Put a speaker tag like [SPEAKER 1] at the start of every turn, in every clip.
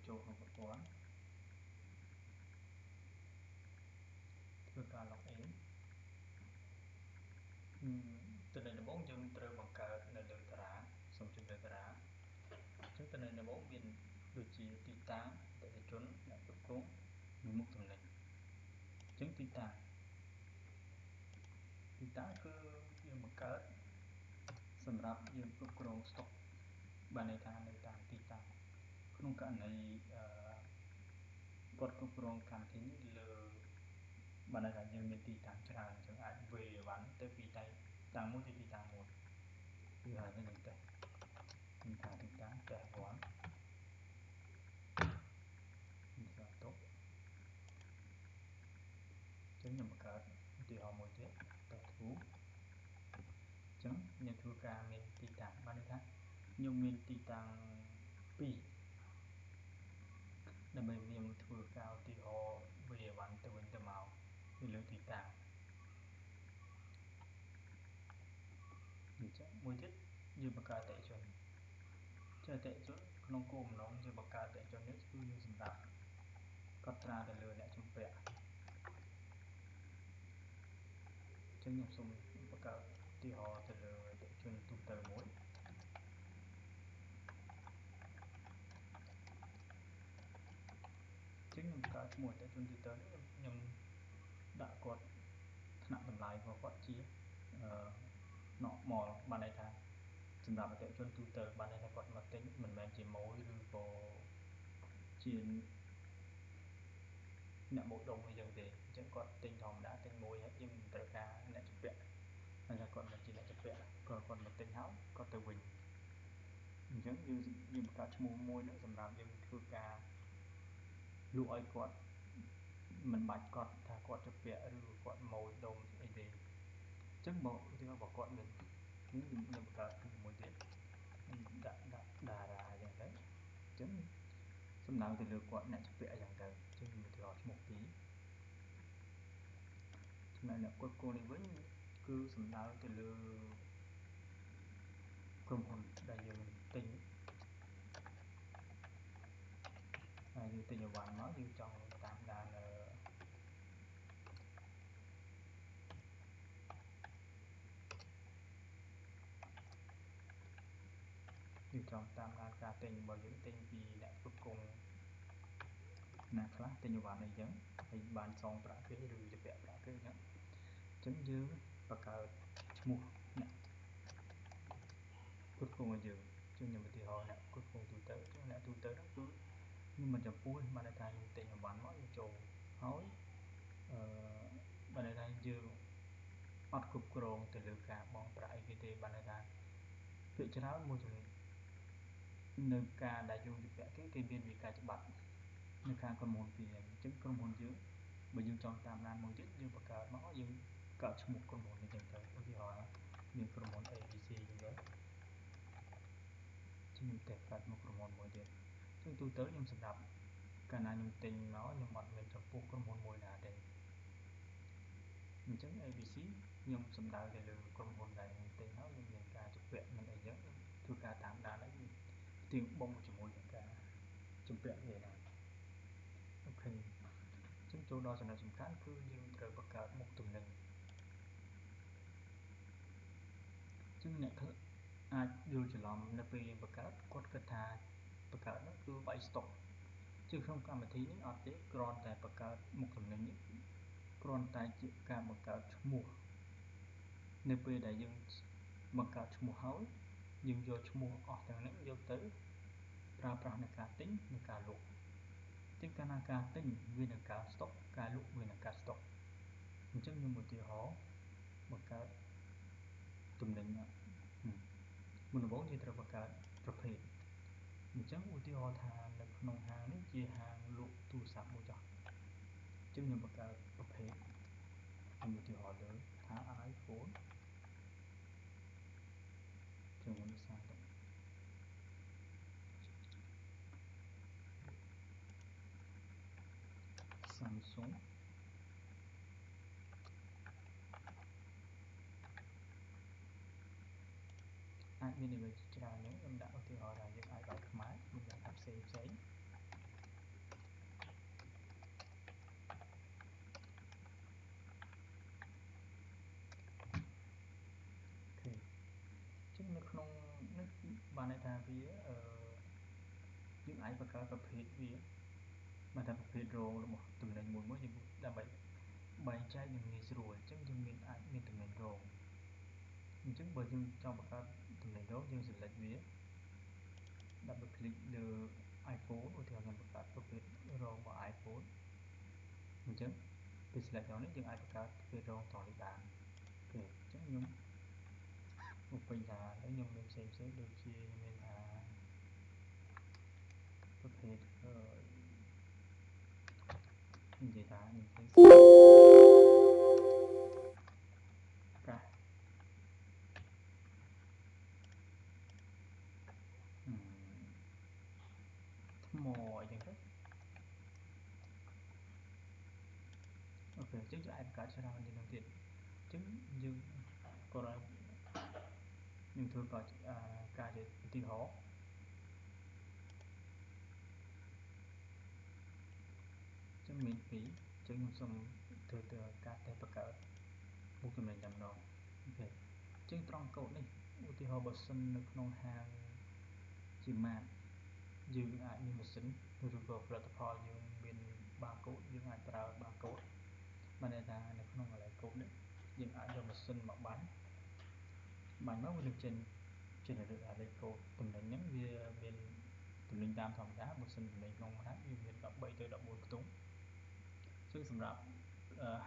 [SPEAKER 1] ចូលក្នុងប្រព័ន្ធធ្វើការ login តំណែងដំបូងយើងត្រូវបង្កើតនៅលើតារាងសូមចុចលើតារាងអញ្ចឹងតំណែងដំបូងមានដូចជាទីតាំងអតិថិជនអ្នកគ្រប់គ្រងនិងមុខតំណែងអញ្ចឹងទីតាំងគឺយើងបង្កើតសម្រាប់យើងគ្រប់គ្រងស្តុកបានន័យថានៅតាមទីតាំងក្នុងករណីគាត់គ្រប់គ្រងកម្មវិធីនេះលើបានន័យថាយើងមានទីតាំងច្រើនអញ្ចឹងអាចវេអីវ៉ាន់ទៅពីតាំងមួយទៅទីតាំងមួយគឺហៅថាខ្ញុំតេស្តខ្ញុំថាទីតាំងតេស្ត1ខ្ញុំសាទុកអញ្ចឹងខ្ញុំបង្កើតឧទាហរណ៍មួយទៀតតេស្ត2អញ្ចឹងខ្ញុំធ្វើការមានទីតាំងបានន័យថាខ្ញុំមានទីតាំង2ដើម្បីខ្ញុំធ្វើការឧទាហរណ៍វេអីវ៉ាន់ទៅវិញទៅមកនៅលើទីតាំងអញ្ចឹងមួយទៀតយើងបង្កើតអតិថិជនចុះអតិថិជនក្នុងគោលបំណងយើងបង្កើតអតិថិជននេះគឺយើងសម្រាប់កត់ត្រាទៅលើអ្នកជំពាក់អញ្ចឹងខ្ញុំសូមបង្កើតឧទាហរណ៍ទៅលើអតិថិជនទូទៅមួយអញ្ចឹងខ្ញុំបង្កើតឈ្មោះអតិថិជនទូទៅនេះខ្ញុំដាក់គាត់ថ្នាក់តម្លៃរបស់គាត់ជា normal បានន័យថាសម្រាប់អតិថិជនទូទៅបានន័យថាគាត់មកទិញមិនមែនជាម៉ូយឬក៏ជាអ្នកបូកដុំអីចឹងទេអញ្ចឹងគាត់ទិញធម្មតាទិញមួយហើយយើងមិនត្រូវការអ្នកជំពាក់ហើយថាគាត់មិនជាអ្នកជំពាក់គាត់មកទិញហើយគាត់ទៅវិញអញ្ចឹងយើងបង្កើតឈ្មោះមួយហ្នឹងសម្រាប់យើងធ្វើការលក់ឲ្យគាត់មិនបាច់គាត់ថាគាត់ជំពាក់ឬគាត់ម៉ូយដុំអីទេអញ្ចឹងបើឧទាហរណ៍បើគាត់មានខ្ញុំបង្កើតមួយទៀតដាក់តារាអញ្ចឹងទៅអញ្ចឹងសំដៅទៅលើគាត់អ្នកជំពាក់អញ្ចឹងទៅអញ្ចឹងខ្ញុំឧទាហរណ៍ឈ្មោះពីរចំណែកអ្នកគ្រប់គ្រងនេះវិញគឺសំដៅទៅលើក្រុមហ៊ុនដែលយើងទិញហើយយើងទិញអីវ៉ាន់មកយើងចង់តាមដានយើងចង់តាមដានការទិញរបស់យើងទិញពីអ្នកគ្រប់គ្រងណាខ្លះទិញអីវ៉ាន់អីចឹងហើយបានសងប្រាក់គេឬជំពាក់ប្រាក់គេអញ្ចឹងអញ្ចឹងយើងបង្កើតឈ្មោះអ្នកគ្រប់គ្រងឲ្យយើងអញ្ចឹងខ្ញុំឧទាហរណ៍អ្នកគ្រប់គ្រងទូទៅអញ្ចឹងអ្នកទូទៅហ្នឹងគឺខ្ញុំមិនចំពោះបានន័យថាខ្ញុំទិញអីវ៉ាន់មកខ្ញុំចូលហើយបានន័យថាយើងអត់គ្រប់គ្រងទៅលើការបង់ប្រាក់អីគេទេបានន័យថាភាគច្រើនមួយចំនួននៅការដែលយើងជំពាក់គេមានវិការច្បាប់នៅខាងក្រុមហ៊ុនពីអញ្ចឹងក្រុមហ៊ុនយើងបើយើងចង់តាមដានមួយទៀតយើងបង្កើតមកយើងកើតឈ្មោះក្រុមហ៊ុននេះចឹងទៅឧទាហរណ៍មានក្រុមហ៊ុន ABC ចឹងទៅខ្ញុំតែកើតមកក្រុមហ៊ុនមួយទៀតអញ្ចឹងទូទៅខ្ញុំសម្រាប់កាលណាខ្ញុំទិញមកខ្ញុំអត់មានចំពោះក្រុមហ៊ុនមួយណាទេអញ្ចឹង ABC ខ្ញុំសំដៅទៅលើក្រុមហ៊ុនដែលខ្ញុំទិញហើយខ្ញុំមានការជំពាក់មានអីចឹងធ្វើការតាមដានហើយទៀងបងជាមួយនឹងការជំពាក់គេហ្នឹងអូខេអញ្ចឹងចូលដល់ចំណុចសំខាន់គឺយើងត្រូវបង្កើតមុខទំនិញអញ្ចឹងអ្នកអាចយល់ច្រឡំនៅពេលយើងបង្កើតគាត់គិតថាបង្កើតនោះគឺវាយស្តុកជាក្នុងកម្មវិធីនេះអត់ទេគ្រាន់តែបង្កើតមុខទំនិញនេះគ្រាន់តែជាការបង្កើតឈ្មោះនៅពេលដែលយើងបង្កើតឈ្មោះហើយយើងយកឈ្មោះអស់ទាំងនេះយកទៅប្រើប្រាស់ในការទិញនិងការលក់ជាងកាលណាការទិញវានឹងការស្តុកការលក់វានឹងការស្តុកអញ្ចឹងខ្ញុំឧទាហរណ៍បង្កើតទំនិញមុនដំបូងយើងត្រូវបង្កើតប្រភេទអញ្ចឹងឧទាហរណ៍ថានៅក្នុងហាងនេះជាហាងលក់ទូរស័ព្ទមួយចុះអញ្ចឹងខ្ញុំបង្កើតប្រភេទខ្ញុំឧទាហរណ៍លើថា iPhone ខ្ញុំសាក Samsung អាចមានអ្វីជាច្រើនហ្នឹងខ្ញុំដាក់ឧទាហរណ៍ថាយើងអាចបាយខ្មែរខ្ញុំដាក់ថាផ្សេងផ្សេង ក្នុងនេះបានន័យថាវាយើងអាចបង្កើតប្រភេទវាបានថាប្រភេទរងរបស់តំណែងមួយមួយយើងដើម្បីបែងចែកនឹងងាយស្រួលអញ្ចឹងយើងមានអាចមានតំណែងរងអញ្ចឹងបើយើងចង់បង្កើតតំណែងរងយើង select វា double click លើ iPhone ឧទាហរណ៍ខ្ញុំបង្កើតប្រភេទរងរបស់ iPhone អញ្ចឹងពេល select ដល់នេះយើងអាចបង្កើតប្រភេទរងតនេះបានអូខេអញ្ចឹងខ្ញុំមកពេញថាខ្ញុំមានផ្សេងផ្សេងដូចជាខ្ញុំមានថាប្រភេទនិយាយថាខ្ញុំធ្វើកាសថ្មអញ្ចឹងទៅអូខេអញ្ចឹងយើងអាចបង្កើតច្រើនជាងនឹងទៀតអញ្ចឹងយើងក៏ខ្ញុំធ្វើក៏ការជាឧទាហរណ៍ចឹងមាន2អញ្ចឹងខ្ញុំសូមធ្វើទៅការតេស្តបង្កើតមុខចំណេញតែម្ដងអូខេអញ្ចឹងត្រង់កូដនេះឧទាហរណ៍បើសិននៅក្នុងហាងជាម៉ាតយើងអាចមានម៉ាស៊ីនឬក៏ផលិតផលយើងមានបាកូដយើងអាចប្រើបាកូដបានន័យថានៅក្នុងកន្លែងកូដនេះយើងអាចយកម៉ាស៊ីនមកបាញ់មកវានឹងចេញ generate អាលេខកូដតំណែងហ្នឹងវាមានតំណែងតាមធម្មតាបើសិនតំណែងក្នុងហាងវាមាន13ទៅ14ខ្ទង់អញ្ចឹងសម្រាប់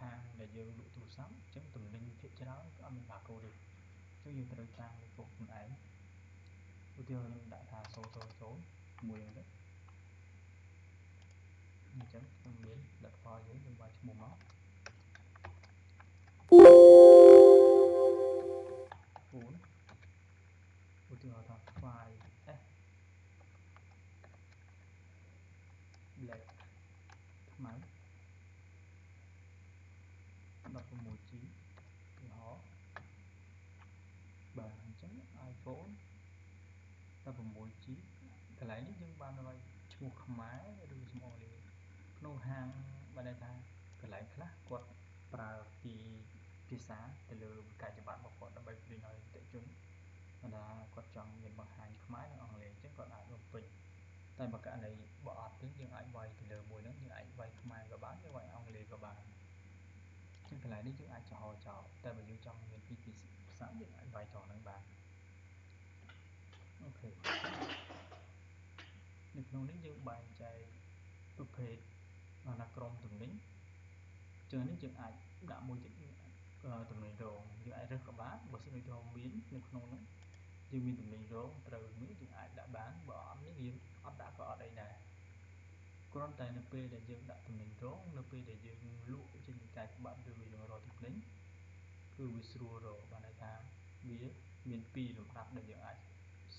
[SPEAKER 1] ហាងដែលយើងលក់ទូរស័ព្ទអញ្ចឹងតំណែងភាគច្រើនគឺអត់មានបាកូដទេអញ្ចឹងយើងត្រូវតាំងលេខកូដខ្លួនឯងឧទាហរណ៍ខ្ញុំដាក់ថា000មួយហ្នឹងទៅអញ្ចឹងខ្ញុំមានលទ្ធផលយើងខ្ញុំវាយឈ្មោះមក4ឧទាហរណ៍ថា file S black ខ្មៅ 16G ឧទាហរណ៍បាទអញ្ចឹង iPhone 16G កន្លែងនេះយើងបានវាយឈ្មោះខ្មែរឬឈ្មោះអង់គ្លេសក្នុងហាងបានន័យថាកន្លែងខ្លះគាត់ប្រើពីភាសាទៅលើវិក័យប័ត្ររបស់គាត់ដើម្បីព្រីនឲ្យអតិថិជនគាត់ថាគាត់ចង់មានបង្ហាញខ្មែរនិងអង់គ្លេសអញ្ចឹងគាត់អាចបំពេញតែបើករណីបើអត់ទេយើងអាចវាយទៅលើមួយហ្នឹងយើងអាចវាយខ្មែរក៏បានយើងវាយអង់គ្លេសក៏បានអញ្ចឹងកន្លែងនេះយើងអាចចំហចោលតែបើយើងចង់មានពីរភាសាយើងអាចវាយត្រង់ហ្នឹងបានអូខេនៅក្នុងនេះយើងបែងចែកប្រភេទអនាក្រុមទំនិញចឹងនេះយើងអាចដាក់មួយទៀតទំនិញរងយើងអាចរើសក៏បានបើសិនដូចមាននៅក្នុងហ្នឹងយើងមានទំនិញរងត្រូវមានយើងអាចដាក់បានបើអត់នេះយើងអត់ដាក់ក៏អត់អីដែរគ្រាន់តែនៅពេលដែលយើងដាក់ទំនិញរងនៅពេលដែលយើងលក់ចេញពីកាយប័ត្រឬយើងរកទំនិញគឺវាស្រួលរកបានន័យថាវាមានពីរលំដាប់ដែលយើងអាច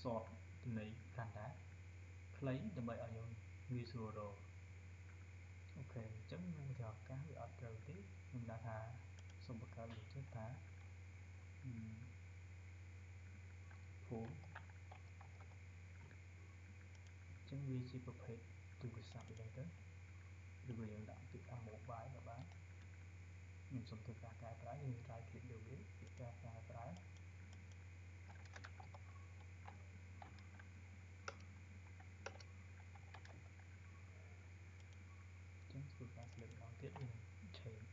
[SPEAKER 1] សតទំនិញកាន់តែខ្លីដើម្បីឲ្យយើងងាយស្រួលរកអូខេអញ្ចឹងខ្ញុំទៅឱកាសវាអត់ត្រូវទេខ្ញុំដាក់ថាសូមបង្កើតមួយទៀតថា phone អញ្ចឹងវាជាប្រភេទទូរស័ព្ទអញ្ចឹងទៅឬក៏យើងដាក់ពាក្យថា mobile ក៏បានខ្ញុំសូមធ្វើការកែប្រែយើង right click លើវាពាក្យការកែប្រែចឹងធ្វើការ select ម្ដងទៀតវានឹង change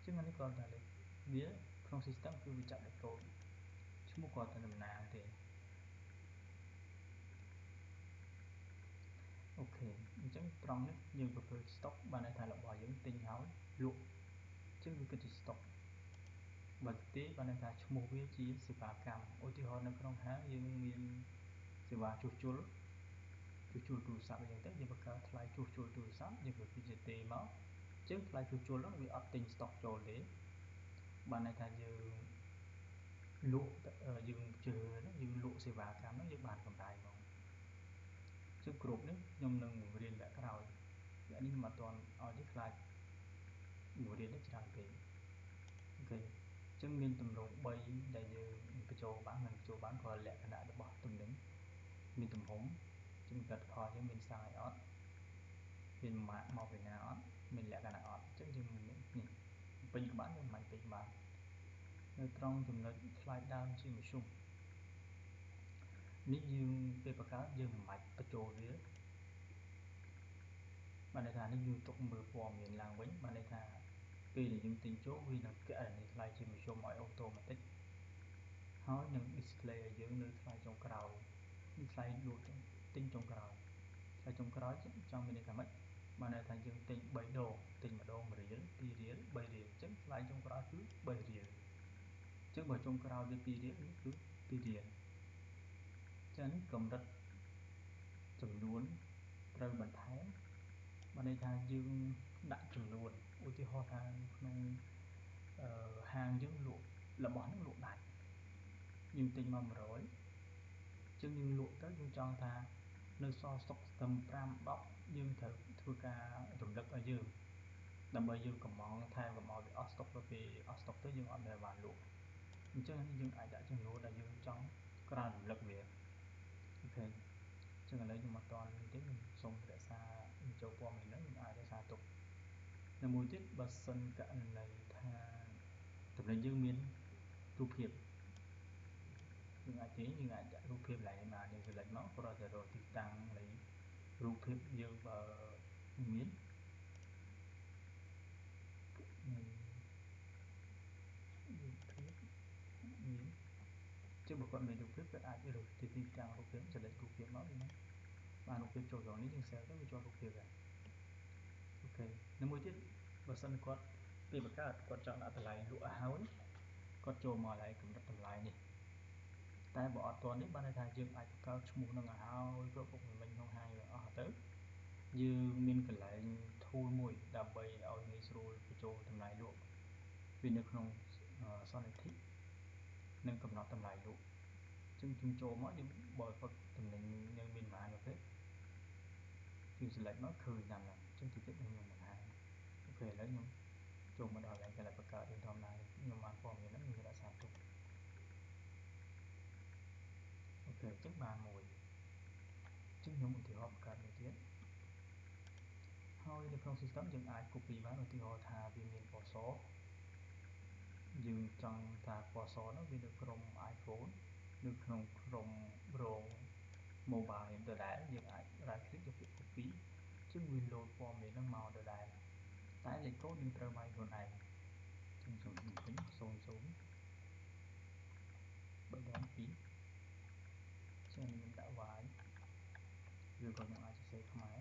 [SPEAKER 1] ចឹងអានេះគ្រាន់តែលេខវាក្នុង system គឺវាចាប់លេខកូដឈ្មោះគាត់តែតំណាងទេអូខេអញ្ចឹងត្រង់នេះយើងប្រភេទ stock បានន័យថារបស់យើងទិញហើយលក់អញ្ចឹងវាគិតជា stock បើទេបានន័យថាឈ្មោះវាជាសេវាកម្មឧទាហរណ៍នៅក្នុងហាងយើងមានសេវាជួសជុលទូរស័ព្ទអញ្ចឹងទៅយើងបង្កើតថ្លៃជួសជុលទូរស័ព្ទយើងប្រភេទជាទេមកអញ្ចឹងថ្លៃជួសជុលហ្នឹងវាអត់ទិញ stock ចូលទេបានន័យថាយើងលក់យើងជឿហ្នឹងយើងលក់សេវាកម្មហ្នឹងយើងបានកម្រៃហ្មងចឹងគ្រប់នេះខ្ញុំនឹងបង្រៀនវគ្គក្រោយវគ្គនេះខ្ញុំអត់ទាន់ឲ្យទេខ្លាចបង្រៀននេះច្រើនពេកអូខេអញ្ចឹងមានទម្រង់3ដែលយើងបញ្ចូលបានមិនបញ្ចូលបានគ្រាន់លក្ខណៈរបស់ទំនិញមានទំហំជំផលិតផលយើងមានសាយអត់មានម៉ាកមកពីណាអត់មានលក្ខណៈអត់អញ្ចឹងយើងនេះពេញក៏បានយើងមិនពេញបាននៅត្រង់ចំណុចថ្លៃដើមជាមធ្យម នេះយើងពេលបង្កើតយើងមិនបាច់បញ្ចូលវាបានន័យថានេះយើងទុកមើលព័ត៌មានឡើងវិញបានន័យថាពេលដែលយើងទិញចូលវានឹងគណនាថ្លៃជាមធ្យមឲ្យ automatic ហើយនឹង display ឲ្យយើងនៅថ្លៃចុងក្រោយនេះថ្លៃលក់ទិញចុងក្រោយថ្លៃចុងក្រោយចង់មានន័យថាម៉េចបានន័យថាយើងទិញ3ដងទិញម្ដង1រៀល2រៀល3រៀលអញ្ចឹងថ្លៃចុងក្រោយគឺ3រៀលអញ្ចឹងបើចុងក្រោយវា2រៀលនេះគឺ2រៀលចឹងកម្រិតចំនួនត្រូវបន្ថែមបានន័យថាយើងដាក់ចំនួនឧទាហរណ៍ថាក្នុងហាងយើងលក់របស់ហ្នឹងលក់ដាច់យើងទិញមក100ចឹងយើងលក់ទៅយើងចង់ថានៅសល់ស្តុកស្ទឹម5 10យើងត្រូវធ្វើការរំលឹកឲ្យយើងដើម្បីយើងកំងថែមកុំឲ្យវាអស់ស្តុកទៅពេលអស់ស្តុកទៅយើងអត់ដែលបានលក់អញ្ចឹងយើងអាចដាក់ចំនួនដែលយើងចង់ក្រើនរំលឹកវាអូខេចឹងឥឡូវខ្ញុំអត់តនេះទេខ្ញុំសូមរក្សាចូលព័ត៌មានហ្នឹងខ្ញុំអាចរក្សាទុកនៅមួយទៀតបើសិនករណីថាតំណែងយើងមានរូបភាពយើងអាចទាញយើងអាចដាក់រូបភាពឡើងនេះបានយើង select មកគ្រាន់តែរកទីតាំងនៃរូបភាពយើងបើមាននៃរូបភាពមានជាបើគាត់មានរូបភាពគាត់អាចរើសទីតាំងរូបភាព select រូបភាពមកយើងបានរូបភាពចូលក្នុងនេះយើង save ទៅវាជាប់រូបភាពដែរអូខេនៅមួយទៀតបើសិនគាត់ពេលបង្កើតគាត់ចង់ដាក់តម្លៃលក់ឲ្យហើយគាត់ចូលមកឲ្យកម្រិតតម្លៃនេះតែបើអត់ទាន់នេះបានន័យថាយើងអាចបង្កើតឈ្មោះនឹងឲ្យហើយគ្រប់ពុកមិញក្នុងហាងយើងអស់ទៅយើងមានកន្លែង tool មួយដើម្បីឲ្យងាយស្រួលបញ្ចូលតម្លៃលក់វានៅក្នុងសន្និធិនិងកំណត់តម្លៃលក់ចឹងយើងចូលមកយើងបើគាត់តំណែងយើងមានប៉ុន្មានប្រភេទយើង select មកឃើញតាមហ្នឹងចឹងតិចទៀតខ្ញុំបង្ហាញអូខេឥឡូវខ្ញុំចូលមកដល់កន្លែងកន្លែងបង្កើតយើងធម្មតាខ្ញុំបានព័ត៌មានហ្នឹងខ្ញុំរក្សាទុកអូខេចឹងបានមួយចឹងខ្ញុំឧទាហរណ៍បង្កើតមួយទៀតហើយនៅក្នុង system យើងអាច copy បានឧទាហរណ៍ថាវាមានពណ៌សយើងចង់ថាពណ៌សនោះវានៅក្រុម iPhone នៅក្នុងក្រុមរោង mobile ដដែលយើងអាច right click យកពាក្យ copy ចឹងវា load ព័ត៌មានហ្នឹងមកដដែលតែលេខកូដយើងត្រូវវាយខ្លួនឯងចឹងសូមពេញ00 3ដង2ចឹងខ្ញុំដាក់ y ឬក៏ខ្ញុំអាចសរសេរខ្មែរ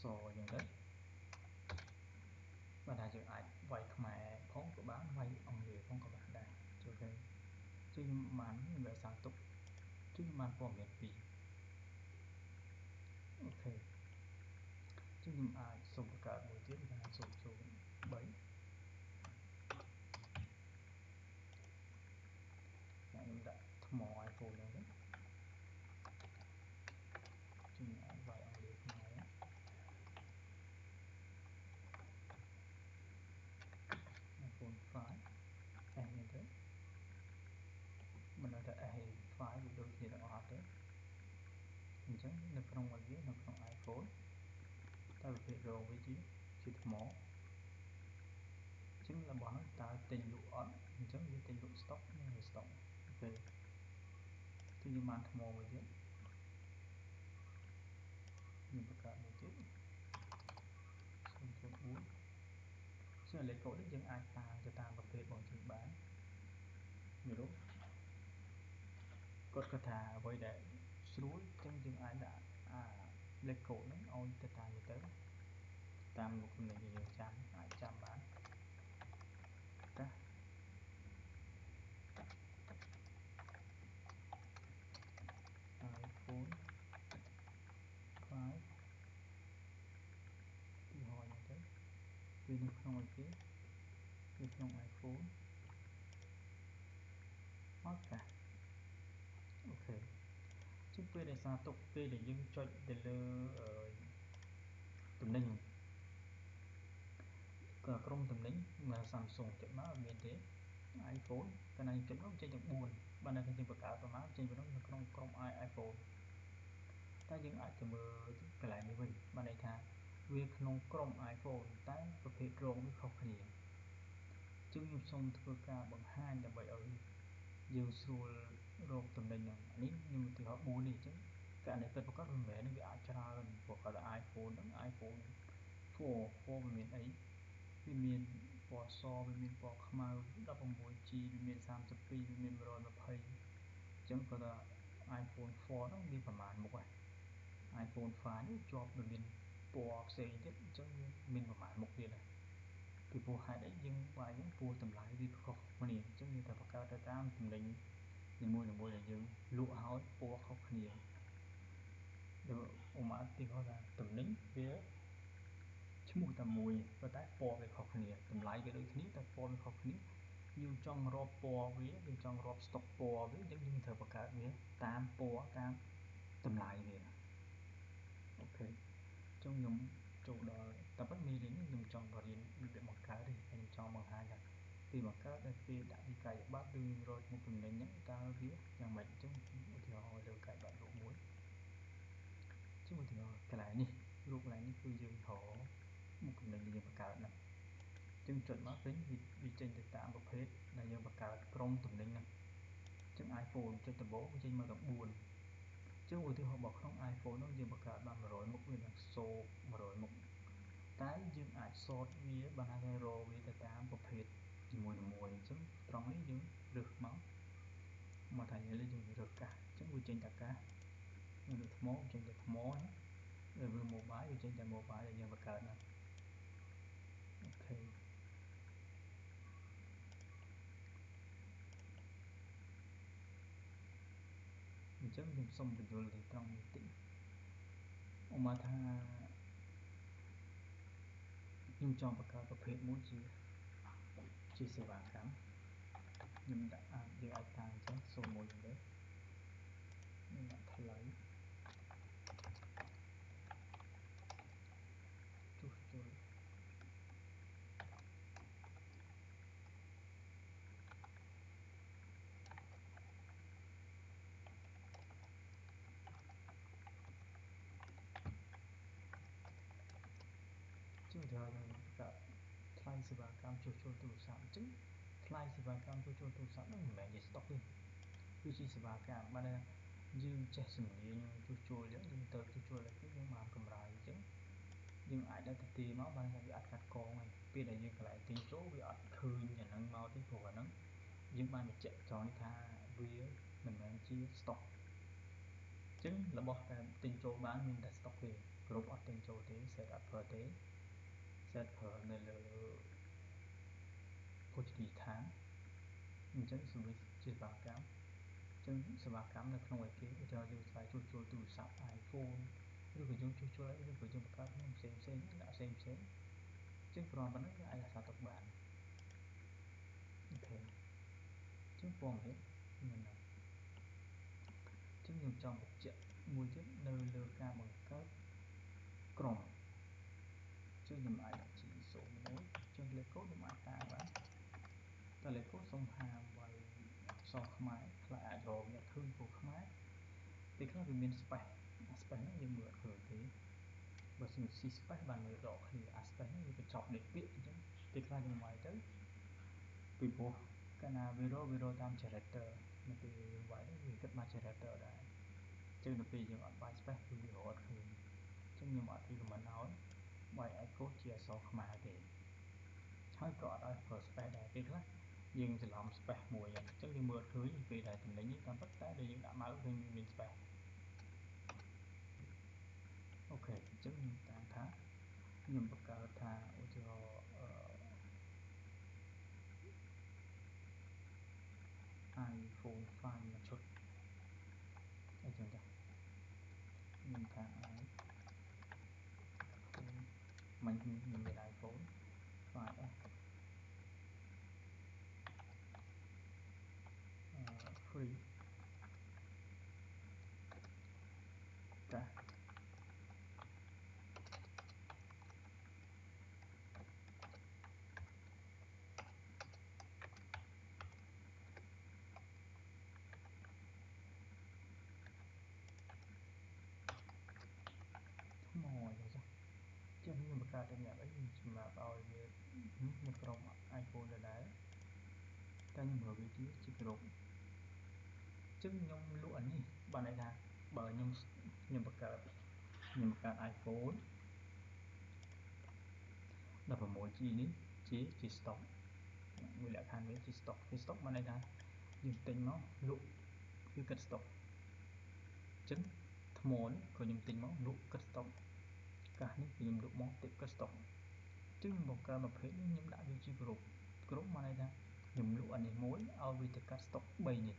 [SPEAKER 1] សអញ្ចឹងទៅបើថាយើងអាចវាយខ្មែរផងក៏បានវាយអង់គ្លេសផងក៏បានដែរចូលទៅចឹងខ្ញុំបានខ្ញុំរក្សាទុកចឹងខ្ញុំបានព័ត៌មាន2អូខេចឹងខ្ញុំអាចសូមបង្កើតមួយទៀតថា003ខ្ញុំដាក់ថ្ម iPhone ហ្នឹងទៅចឹងអាចវាយអង់គ្លេសខ្មែរ iPhone 5 S នេះទៅមិនដឹងថា S 5វាដូចគ្នាទាំងអស់ទេអញ្ចឹងនៅក្នុងវានៅក្នុង iPhone តែប្រភេទរងវាជាថ្មអញ្ចឹងរបស់ហ្នឹងតើទិញលក់អត់អញ្ចឹងវាទិញលក់ stock និង stock អូខេគឺយើងបានថ្មមួយទៀតខ្ញុំបង្កើតមួយទៀត004ជាលេខកូដនេះយើងអាចតាមទៅតាមប្រភេទរបស់យើងបានយល់គាត់គាត់ថាអ្វីដែលស្រួលអញ្ចឹងយើងអាចដាក់អាលេខកូដហ្នឹងឲ្យទៅតាមទៅតាមមុខទំនិញដែលយើងចាំអាចចាំបានតា iPhone 5ទីហោអញ្ចឹងទៅវានៅក្នុងអីគេនៅក្នុង iPhone អត់កាអូខេជាងពេលដែលសារទុកពេលដែលយើងចុចទៅលើទំនិញក៏ក្រុមទំនិញមក Samsung ចុចមកអត់មានទេ iPhone កាលណាយើងចុចមកចេញទាំង4បានតែយើងបង្កើតប្រមាណចេញពីនោះនៅក្នុងក្រុម iPhone តែយើងអាចទៅមើលកន្លែងនេះវិញបានន័យថាវាក្នុងក្រុម iPhone តែប្រភេទរោងវាខុសគ្នាចឹងខ្ញុំសូមធ្វើការបង្ហាញដើម្បីឲ្យយើងស្រួល រកតំណែងហ្នឹងនេះខ្ញុំឧទាហរណ៍4នេះអញ្ចឹងករណីពិតប្រាកដមិនមែនវាអាចច្រើនព្រោះគាត់ iPhone ហ្នឹង iPhone 4 4វាមានអីវាមានពណ៌សវាមានពណ៌ខ្មៅ 16G វាមាន32វាមាន120អញ្ចឹងគាត់ថា iPhone 4ហ្នឹងមានប្រមាណមុខហើយ iPhone 5នេះជាប់វាមានពណ៌ផ្សេងទៀតអញ្ចឹងវាមានប្រមាណមុខទៀតដែរពីព្រោះហេតុអីយើងបាយហ្នឹងព្រោះតម្លៃវាខុសគ្នាអញ្ចឹងយើងត្រូវបង្កើតទៅតាមតំណែងនីមួយៗដែលយើងលក់ឲ្យពណ៌ខុសគ្នាដូចឧមាទីហោថាតំណែងវាឈ្មោះតែមួយប៉ុន្តែពណ៌វាខុសគ្នាតម្លៃវាដូចគ្នាតែពណ៌វាខុសគ្នាយើងចង់រាប់ពណ៌វាយើងចង់រាប់ស្តុកពណ៌វាអញ្ចឹងយើងត្រូវបង្កើតវាតាមពណ៌តាមតម្លៃវាអូខេអញ្ចឹងខ្ញុំចូលដល់តែប៉ុន្តែមេរៀននេះខ្ញុំចង់បរៀនរបៀបបង្កើតទេខ្ញុំចង់បង្ហាញថាពេលបង្កើតដល់ពេលដាក់វិក័យប័ត្រឬរកមុខតំណែងហ្នឹងតើវាយ៉ាងម៉េចអញ្ចឹងឧទាហរណ៍លើវិក័យប័ត្ររូបមួយជាឧទាហរណ៍កន្លែងនេះរូបកន្លែងនេះគឺយើងរកមុខតំណែងដែលយើងបង្កើតហ្នឹងអញ្ចឹងចុចមកវិញវាចេញទៅតាមប្រភេទដែលយើងបង្កើតក្រុមតំណែងហ្នឹងអញ្ចឹង iPhone ចុចដំបូងវាចេញមកដល់4អញ្ចឹងឧទាហរណ៍បើក្នុង iPhone ហ្នឹងយើងបង្កើតបាន100មុខវានឹងសូ100មុខតែយើងអាច sort វាបានថារកវាទៅតាមប្រភេទជាមួយៗអញ្ចឹងត្រង់នេះយើងរើសមកមកថាយើងរើសកាសអញ្ចឹងវាចេញតែកាសយើងរើសថ្មចេញតែថ្មណាឬ mobile វាចេញតែ mobile ដែលយើងបង្កើតហ្នឹងអូខេអញ្ចឹងខ្ញុំសូមបញ្យល់ទីត្រង់នេះតិចឧមាថាខ្ញុំចង់បង្កើតប្រភេទមួយជាសេវាកម្មខ្ញុំដាក់អាចយើងអាចតាំងអញ្ចឹង01ហ្នឹងទៅខ្ញុំដាក់ថ្លៃជួសជុលជាឧទាហរណ៍ខ្ញុំបង្កើតថ្លៃសេវាកម្មជួសជុលទូរស័ព្ទអញ្ចឹងថ្លៃសេវាកម្មជួសជុលទូរស័ព្ទហ្នឹងមិនមែនជាស្តុកទេគឺជាសេវាកម្មបានថាយើងចេះជំនាញជួសជុលអញ្ចឹងយើងទៅជួសជុលឲ្យគេយើងបានកម្រៃអញ្ចឹងយើងអាចដាក់ទៅទីមកបានថាវាអត់កាត់កងទេពេលដែលយើងកន្លែងទិញចូលវាអត់ឃើញអាហ្នឹងមកទេព្រោះអាហ្នឹងយើងបានបញ្ជាក់ត្រង់នេះថាវាមិនមែនជាស្តុកអញ្ចឹងរបស់ដែលទិញចូលបានមានតែស្តុកទេគ្រប់អត់ទិញចូលទេ set អត់ប្រើទេ set ប្រើនៅលើភោជនីយដ្ឋានអញ្ចឹង service ជាសេវាកម្មអញ្ចឹងសេវាកម្មនៅក្នុងឯគេឧទាហរណ៍យើងថ្លៃជួសជុលទូរស័ព្ទ iPhone ឬក៏យើងជួសជុលអីឬក៏យើងបង្កើតក្នុងផ្សេងផ្សេងដាក់ផ្សេងផ្សេងអញ្ចឹងគ្រាន់ប៉ុណ្ណឹងយើងអាចរក្សាទុកបានអូខេអញ្ចឹងព័ត៌មានមិនណាអញ្ចឹងខ្ញុំចង់បញ្ជាក់មួយទៀតនៅលើការបង្កើតក្រុមចឹងខ្ញុំអាចដាក់ G01 ចឹងលេខកូដខ្ញុំអាចតាមបានតែលេខកូដសូមហាមវាយអក្សរខ្មែរខ្លះអាចរកវាអត់ឃើញព្រោះខ្មែរពេលខ្លះវាមាន space អា space ហ្នឹងយើងមើលអត់ឃើញទេបើសិន C space បានមើលដកឃ្លាអា space ហ្នឹងវាបញ្ចប់នៃពាក្យអញ្ចឹងពេលខ្លះយើងវាយទៅពីព្រោះកាលណាវារកតាម character នៅពេលយើងវាយទៅវាគិតមក character ដែរអញ្ចឹងនៅពេលយើងអត់វាយ space គឺវារកអត់ឃើញអញ្ចឹងខ្ញុំអត់ recommend ឲ្យវាយឯកូដជាអក្សរខ្មែរទេហើយក៏អត់ឲ្យប្រើ space ដែរពេលខ្លះយើងច្រឡំ space មួយអញ្ចឹងយើងមើលអត់ឃើញពេលដែលតំណែងនេះតាមពិតតែដែលយើងដាក់ម៉ៅឃើញវាមាន space អូខេអញ្ចឹងខ្ញុំតាមថាខ្ញុំបង្កើតថាឧទាហរណ៍iPhone 5មួយឈុតអញ្ចឹងចាខ្ញុំថា iPhone មិនខ្ញុំមាន iPhone 5S free ចាថ្មអញ្ចឹងចឹងខ្ញុំបង្កើតសម្រាប់អីសម្រាប់ឲ្យវានៅក្រុម iPhone ដដែលតែខ្ញុំប្រើវាជាក្រុម ចឹងខ្ញុំលក់អានេះបានន័យថាបើខ្ញុំបង្កើតខ្ញុំបង្កើត iPhone 16G នេះជា stock មួយលក្ខខណ្ឌវាជា stock ជា stock បានន័យថាយើងទិញមកលក់គឺគិត stock អញ្ចឹងថ្មនេះក៏ខ្ញុំទិញមកលក់គិត stock កាសនេះខ្ញុំលក់មកតិចគិត stock អញ្ចឹងខ្ញុំបង្កើតប្រភេទនេះខ្ញុំដាក់វាជាក្រុមក្រុមបានន័យថាខ្ញុំលក់អានេះមួយឲ្យវាទៅកាត់ stock 3នេះ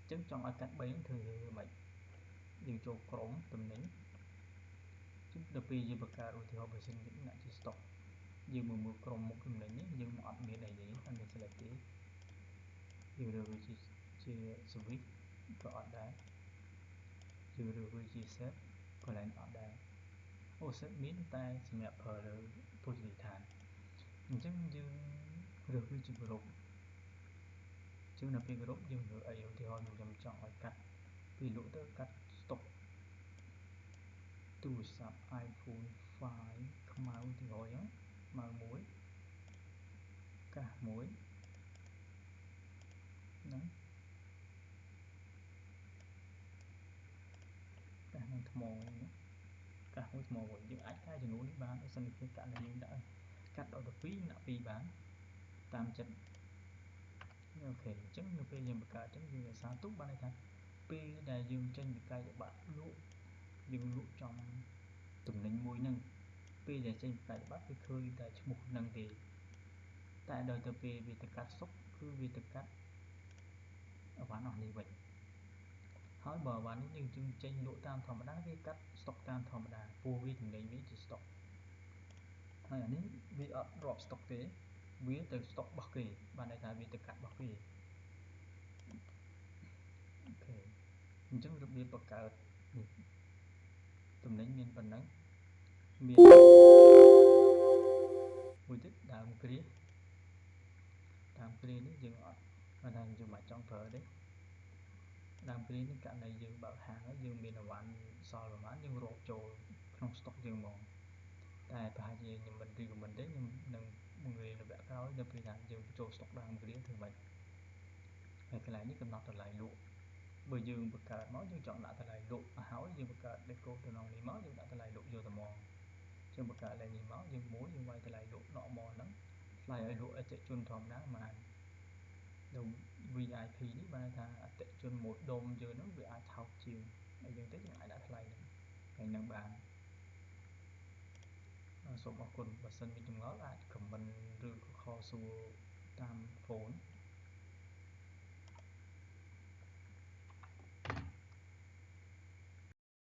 [SPEAKER 1] អញ្ចឹងចង់ឲ្យកាត់3ហ្នឹងធ្វើម៉េចយើងចូលក្រុមតំណែងចឹងដល់ពេលយើងបង្កើតឧទាហរណ៍បើសិនយើងដាក់ជា stock យើងមើលមើលក្រុមមុខតំណែងនេះយើងអត់មានអីទេអត់មាន select ទេយើងរើសវាជា service ក៏អត់ដែរយើងរើសវាជា set កន្លែងអត់ដែរអូ set មានតែសម្រាប់ប្រើលើភោជនីយដ្ឋានអញ្ចឹងយើងរើសវាជាក្រុមជាងនៅពេលក្រុមយើងរើសអីឧទាហរណ៍ខ្ញុំចង់ឲ្យកាត់ពីលក់ទៅកាត់ stock ទូរស័ព្ទ iPhone 5ខ្មៅឧទាហរណ៍អញ្ចឹងខ្មៅមួយកាសមួយហ្នឹងកាសនឹងថ្មហ្នឹងកាសមួយថ្មមួយយើងអាចកែចំនួននេះបានបើសិនជាករណីយើងដាក់កាត់ដល់ទៅ2ដាក់2បានតាមចិត្តអូខេអញ្ចឹងនៅពេលយើងបង្កើតអញ្ចឹងយើងរក្សាទុកបានន័យថាពេលដែលយើងចេញវិក័យប័ត្រលក់យើងលក់ចំតំណែងមួយហ្នឹងពេលដែលចេញវិក័យប័ត្រវាឃើញតែឈ្មោះហ្នឹងទេតែដល់ទៅពេលវាទៅកាត់សុកគឺវាទៅកាត់អវ៉ាន់អស់នេះវិញហើយបើអវ៉ាន់នេះយើងចេញលក់តាមធម្មតាវាកាត់ស្តុកតាមធម្មតាព្រោះវាតំណែងវាជាស្តុកហើយអានេះវាអត់រាប់ស្តុកទេវាទៅស្តុករបស់គេបានន័យថាវាទៅកាត់របស់គេអូខេអញ្ចឹងរបៀបបង្កើតនេះតំណែងមានប៉ុណ្ណឹងមានមួយទៀតដើមគ្រាដើមគ្រានេះយើងអត់បានថាយើងមិនចង់ប្រើទេដើមគ្រានេះករណីយើងបើកហាងហើយយើងមានអវ៉ាន់សល់ប្រហែលយើងរាប់ចូលក្នុងស្តុកយើងហ្មងតែប្រហែលជាខ្ញុំមិន recommend ទេខ្ញុំនឹងបង្រៀននៅវគ្គក្រោយនៅពេលថាយើងបញ្ចូលស្តុកដើមគ្រាធ្វើម៉េចហើយកន្លែងនេះកំណត់តម្លៃលក់បើយើងបង្កើតមកយើងចង់ដាក់តម្លៃលក់ឲ្យហើយយើងបង្កើតលេខកូដតំណងនេះមកយើងដាក់តម្លៃលក់យកតែមកយើងបង្កើតលេខនេះមកយើងមួយយើងវាយតម្លៃលក់ដកមកហ្នឹងថ្លៃឲ្យលក់អតិថិជនធម្មតាប្រហែលដល់ VIP នេះបានថាអតិថិជនមួយដុំយើងហ្នឹងវាអាចថោកជាងអីចឹងទៅយើងអាចដាក់ថ្លៃហ្នឹងហើយនឹងបានសូមអរគុណបើសិនមានចម្ងល់អាច comment ឬក៏ខលសួរតាម phone